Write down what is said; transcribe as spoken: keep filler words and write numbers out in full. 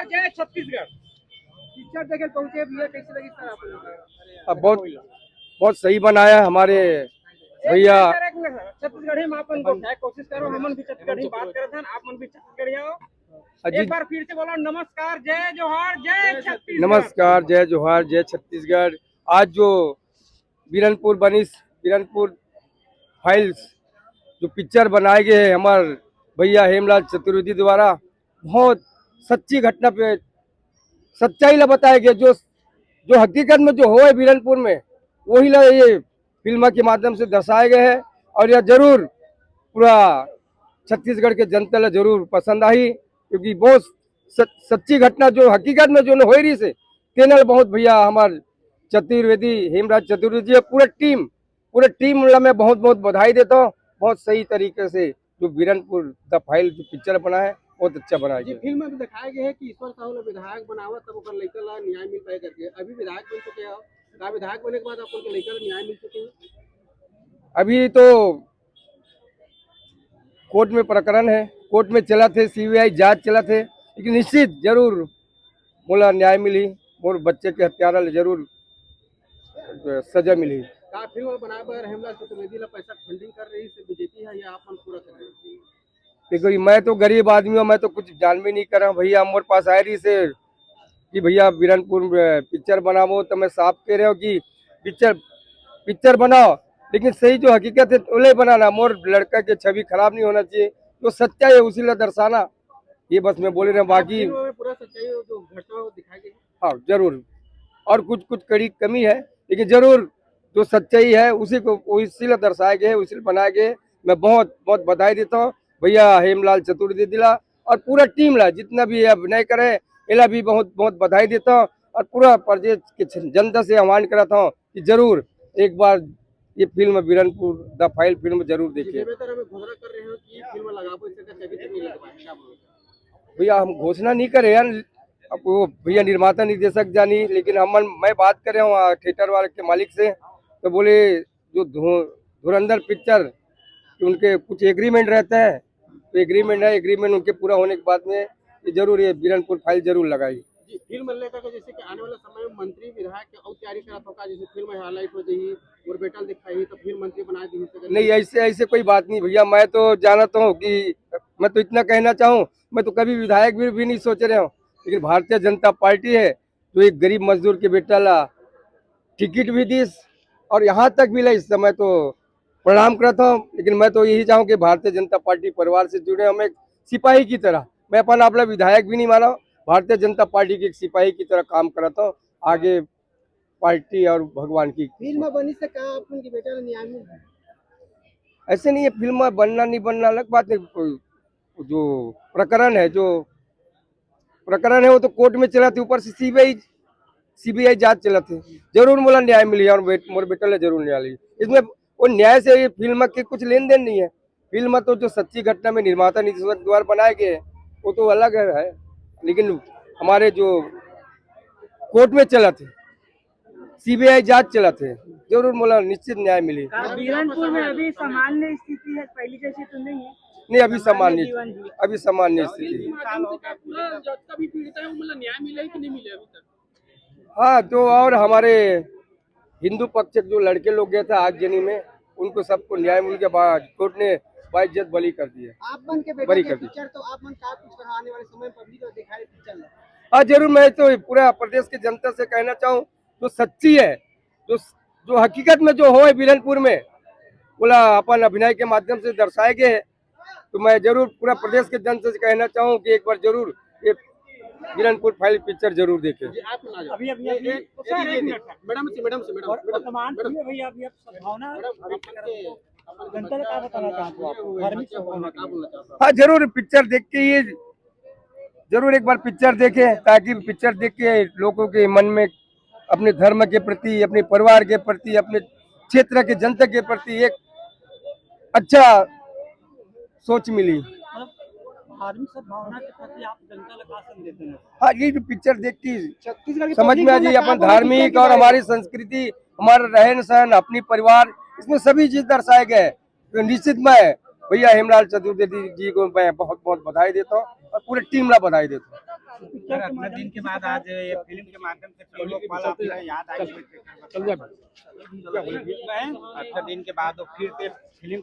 जय छत्तीसगढ़। पिक्चर देखे पहुंचे भैया, कैसे लगी सर आप लोग? अब बहुत, बहुत सही बनाया है हमारे भैया। छत्तीसगढ़ी में अपन को क्या कोशिश करो, हमन भी छत्तीसगढ़ी बात करत हन, आप मन भी छत्तीसगढ़ी आओ। अजीत एक बार फिर से बोलो, नमस्कार, जय जोहार, जय छत्तीसगढ़। नमस्कार, जय जोहार, जय छत्तीसगढ़। आज जो बिरनपुर बनिस, बिरनपुर फाइल्स, जो पिक्चर बनाए गए हैं हमारे भैया हेमराज चतुर्वेदी द्वारा, बहुत सच्ची घटना पे सच्चाई ला बताया गया। जो, जो हकीकत में जो होए बिरनपुर में, वही ला ये फिल्म के माध्यम से दर्शाए गए हैं। और यह जरूर पूरा छत्तीसगढ़ के जनता ला जरूर पसंद आई, क्योंकि बहुत सच-, सच्ची घटना जो हकीकत में जो होए रही से, तेनल बहुत भैया हमार चतुर्वेदी, हेमराज चतुर्वेदी और पूरा टीम, पूरा टीम ला मैं बहुत बहुत बधाई देता हूँ। बहुत सही तरीके से जो बिरनपुर द फाइल जो पिक्चर बना है, बहुत अच्छा बना है जी। फिल्म में दिखाया गया है कि ईश्वर साहू ला विधायक बनावा तब ओकर लइका ला न्याय मिल पाए करके। अभी विधायक बन चुके हो, का विधायक बने के बाद आप उनके लइका ला न्याय मिल चुके हैं? अभी तो कोर्ट में प्रकरण है, कोर्ट में चलत है, सीबीआई जांच चलत है, लेकिन निश्चित जरूर मोला न्याय मिली, मोर बच्चे के हत्यारा ले जरूर सजा मिली। का फिल्म बनाए बर हेमराज चतुर्वेदी ला पैसा फंडिंग कर रही से बीजेपी है या आप मन पूरा कर रहे हो? देखो, मैं तो गरीब आदमी हूँ, मैं तो कुछ जान भी नहीं करा भैया। मोर पास आए रही से कि भैया बिरनपुर में पिक्चर बनावो, तो मैं साफ कह रहे हो कि पिक्चर, पिक्चर बनाओ, लेकिन सही जो हकीकत है ओले बनाना। मोर लड़का के छवि खराब नहीं होना चाहिए, जो सच्चाई है उसी ला दर्शाना। ये बस मैं बोले रहे हूँ, बाकी फिल्म में पूरा सच्चाई हो जो घटना हो दिखाई गई। हाँ, जरूर। और कुछ कुछ कड़ी कमी है, लेकिन जरूर जो सच्चाई है उसी को, उसी ला दर्शाए गए, उसी ला बनाए गए। मैं बहुत बहुत बधाई देता हूँ भैया हेमलाल चतुर्वेदी ला और पूरा टीम ला, जितना भी अभिनय करे, एला भी बहुत बहुत बधाई देता हूँ। और पूरा प्रदेश के जनता से आह्वान करता हूँ कि जरूर एक बार ये film Biranpur the file film जरूर देखिए। बेहतर हमें घोषणा कर रहे हो कि फिल्म लगाबो, इससे कभी तक नहीं लगवाए, क्या बोलोगे? भैया, हम घोषणा नहीं करे यार, अब वो भैया निर्माता निर्देशक जानी, लेकिन हम, मैं बात कर रहा हूँ, आ, थिएटर वाले के मालिक से, तो बोले जो धु-, धुरंधर पिक्चर कि उनके कुछ एग्रीमेंट रहता है, तो एग्रीमेंट है, एग्रीमेंट उनके पूरा होने के बाद में ये जरूर, ये बिरनपुर फाइल जरूर लगाई। जी, फिल्म लेकर के जैसे कि आने वाला समय में मंत्री विधायक के और तैयारी करत हो का, जैसे फिल्म हाईलाइट हो जाही और बेटा दिखाई तो फिर मंत्री बना दी सके? नहीं, ऐसे, ऐसे कोई बात नहीं भैया, मैं तो जानता हूँ कि मैं तो इतना कहना चाहूँ, मैं तो कभी विधायक भी, भी नहीं सोच रहे हूँ, लेकिन भारतीय जनता पार्टी है जो एक गरीब मजदूर के बेटा ला टिकट भी दीस और यहाँ तक भी ला, इस समय तो प्रणाम करता हूँ। लेकिन मैं तो यही चाहूँ कि भारतीय जनता पार्टी परिवार से जुड़े, हम एक सिपाही की तरह, मैं अपन आप ला विधायक भी नहीं माना, भारतीय जनता पार्टी के एक सिपाही की तरह काम करता हूँ। आगे पार्टी और भगवान की फिल्म बनी से कहा आप उनके बेटा ने न्याय मिल? ऐसे नहीं है, फिल्म बनना नहीं बनना अलग बात है, कोई जो प्रकरण है, जो प्रकरण है वो तो कोर्ट में चलत है, ऊपर से सीबीआई, सीबीआई जांच चलत है, जरूर मोला न्याय मिली और बे-, मोर बेटा ले जरूर न्याय मिली। इसमें वो न्याय से ये फिल्म के कुछ लेन देन नहीं है। फिल्म तो जो सच्ची घटना में निर्माता निर्देशक द्वारा बनाए गए हैं, वो तो अलग है, लेकिन हमारे जो कोर्ट में चलत है, सीबीआई जांच चलत है, जरूर मोला निश्चित न्याय मिली। का बिरनपुर में अभी सामान्य स्थिति है, पहली जैसी तो नहीं है? नहीं, अभी सामान्य सामान्य, जीवन जी। अभी सामान्य स्थिति है। माध्यम से क्या पूरा जितना भी पीड़ित है, वो मतलब न्याय मिला है कि नहीं मिला अभी तक? हाँ, तो और हमारे हिंदू पक्ष के जो लड़के लोग गए थे आगजनी में, उनको सबको न्याय मिल के बा-, कोर्ट ने बाइज्जत बरी कर दिया। आप मन के बेटा बरी के कर दी। पिक्चर तो आप मन का कुछ कहा आने वाले समय में पब्लिक को दिखाई पिक्चर में? हाँ, जरूर, मैं तो पूरा प्रदेश के जनता से कहना चाहूँ, जो सच्ची है, जो, जो हकीकत में जो होए बिरनपुर में, बोला अपन अभिनय के माध्यम से दर्शाए गए हैं। तो मैं जरूर पूरा प्रदेश के जन से कहना चाहूँ कि एक बार जरूर ये बिरनपुर फाइल पिक्चर जरूर देखें। जी, आप ना जाओ। अभी, अभी, ये, अभी, ये, सर, एक एक मिनट। मिनट। मैडम से, मैडम से, मैडम, और मैडम, वर्तमान मैडम। में भैया अभी आप सद्भावना मैडम, आप आपके, आपके जनता को क्या बताना चाहते हो आप? ये हुए, धार्मिक क्या सद्भावना बोलना, क्या के लिए? बोलना चाहते हो? हाँ, जरूर पिक्चर देख के ये जरूर एक बार पिक्चर देखें, ताकि पिक्चर देख के लोगों के मन में अपने धर्म के प्रति, अपने परिवार के प्रति, अपने क्षेत्र के जनता के प्रति एक अच्छा सोच मिली। मतलब धार्मिक सद्भावना के प्रति आप जनता ला का संदेश देना चाहते हैं? हाँ, ये जो पिक्चर देख के छत्तीसगढ़ की समझ पब्लिक में आ मन जाए, ला अपन का बोलना धार्मिक चाहते और हैं? हमारी संस्कृति, हमारा रहन सहन, अपनी परिवार, इसमें सभी चीज दर्शाए गए हैं। तो निश्चित मैं भैया हेमलाल चतुर्वेदी जी को मैं बहुत बहुत बधाई देता हूँ और पूरे टीम ला बधाई देता हूँ। सर, इतना दिन के बाद आज ये फिल्म के माध्यम से फिल्म वाला अपना याद आ गया। चल जा। इतना दिन के बाद वो फिर से फिल्म